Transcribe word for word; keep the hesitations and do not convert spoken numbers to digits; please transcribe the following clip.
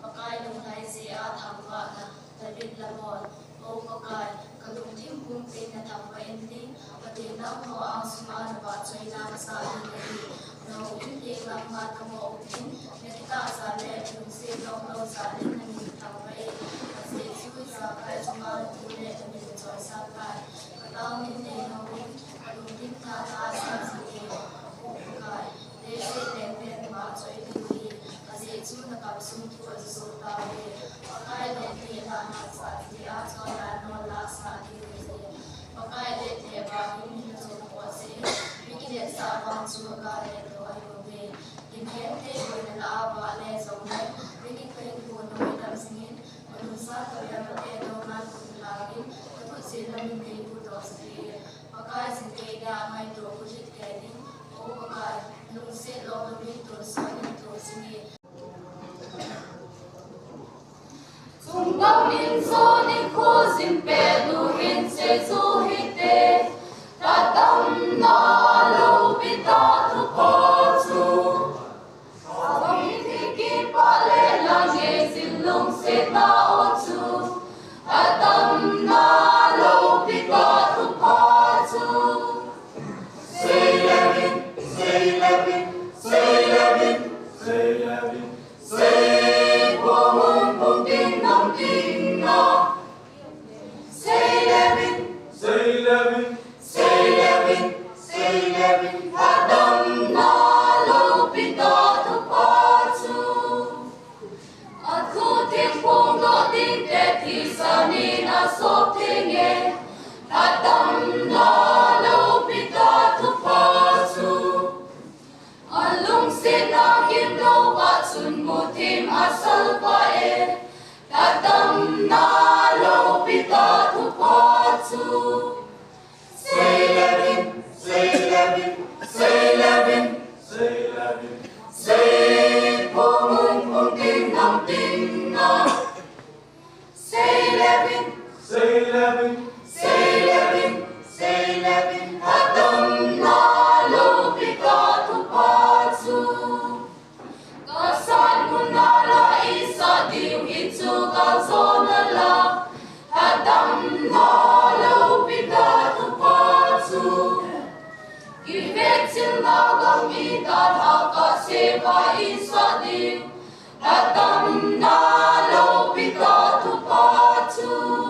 Pakai lunglai jeh a thangvahna, David lamon. O Pakai, kalungthim pumpin nathangvah intin, Pathen nangho angsunga navahchoina kasah ding ahi. Nangho in tenglam ngatamo uvin, nakitah jal le lungset lomlom jal in namin thangvah e. Ajeh chu ijakai chunga natu le namin nachoisah tai. Katao mite nangho in, kalungthim thahat a sah jing e. O Pakai, leiset lengpen navahchoi ding ahi. Ajeh chu nakamsung thu ajoh tauve. Pakai lungthim thahat a sah jing e, achona nangho lahsah ding ahi. Pakai lenteh vangin mi nachom poi jeh in, mi kiletsah vang chu agal lentah ahi bouve. Gimkhen te boina lah a vah le jongle, mi kikhen pon hoi dam jingin, manung sa tawh le mate dong ngal pun lhangin, nakhut jin lam in neipu tawh jing e. Pakai jingkah a ngaito khut hit kei ding, O Pakai, lungset lomlom in tonsot in tonsot jing e. Chungdam in jon in khojin pet u hin seijuh hite, kadamna loupi tah thupha chu. Samin hi kipah le lang ngeijin lungsetna o chu, kadamna loupi tah thupha chu. Seilevin, seilevin, seilevin, seilevin. Seiphong un pung tin nam tin na. Seilevin, seilevin, seilevin, seilevin. Kadamna loupi tah thupha chu. Athu thingphung doh dingte thisan in asop theng e. Kadamna loupi tah thupha chu. Alungsetna gimnei uva chun muthim asalvah e, kadamna loupi tah thupha chu. Seilevin, seilevin, seilevin, seilevin. Seiphong un pung tin nam tin na. Seilevin, seilevin, seilevin, seilevin. Kadamna loupi tah thupha chu. Kasat muna la isat diu hi chu galjona la. Kadamna loupi tah thupha chu. Kivetchilna gam itah a kasei va isat diu. Kadamna loupi tah thupha chu.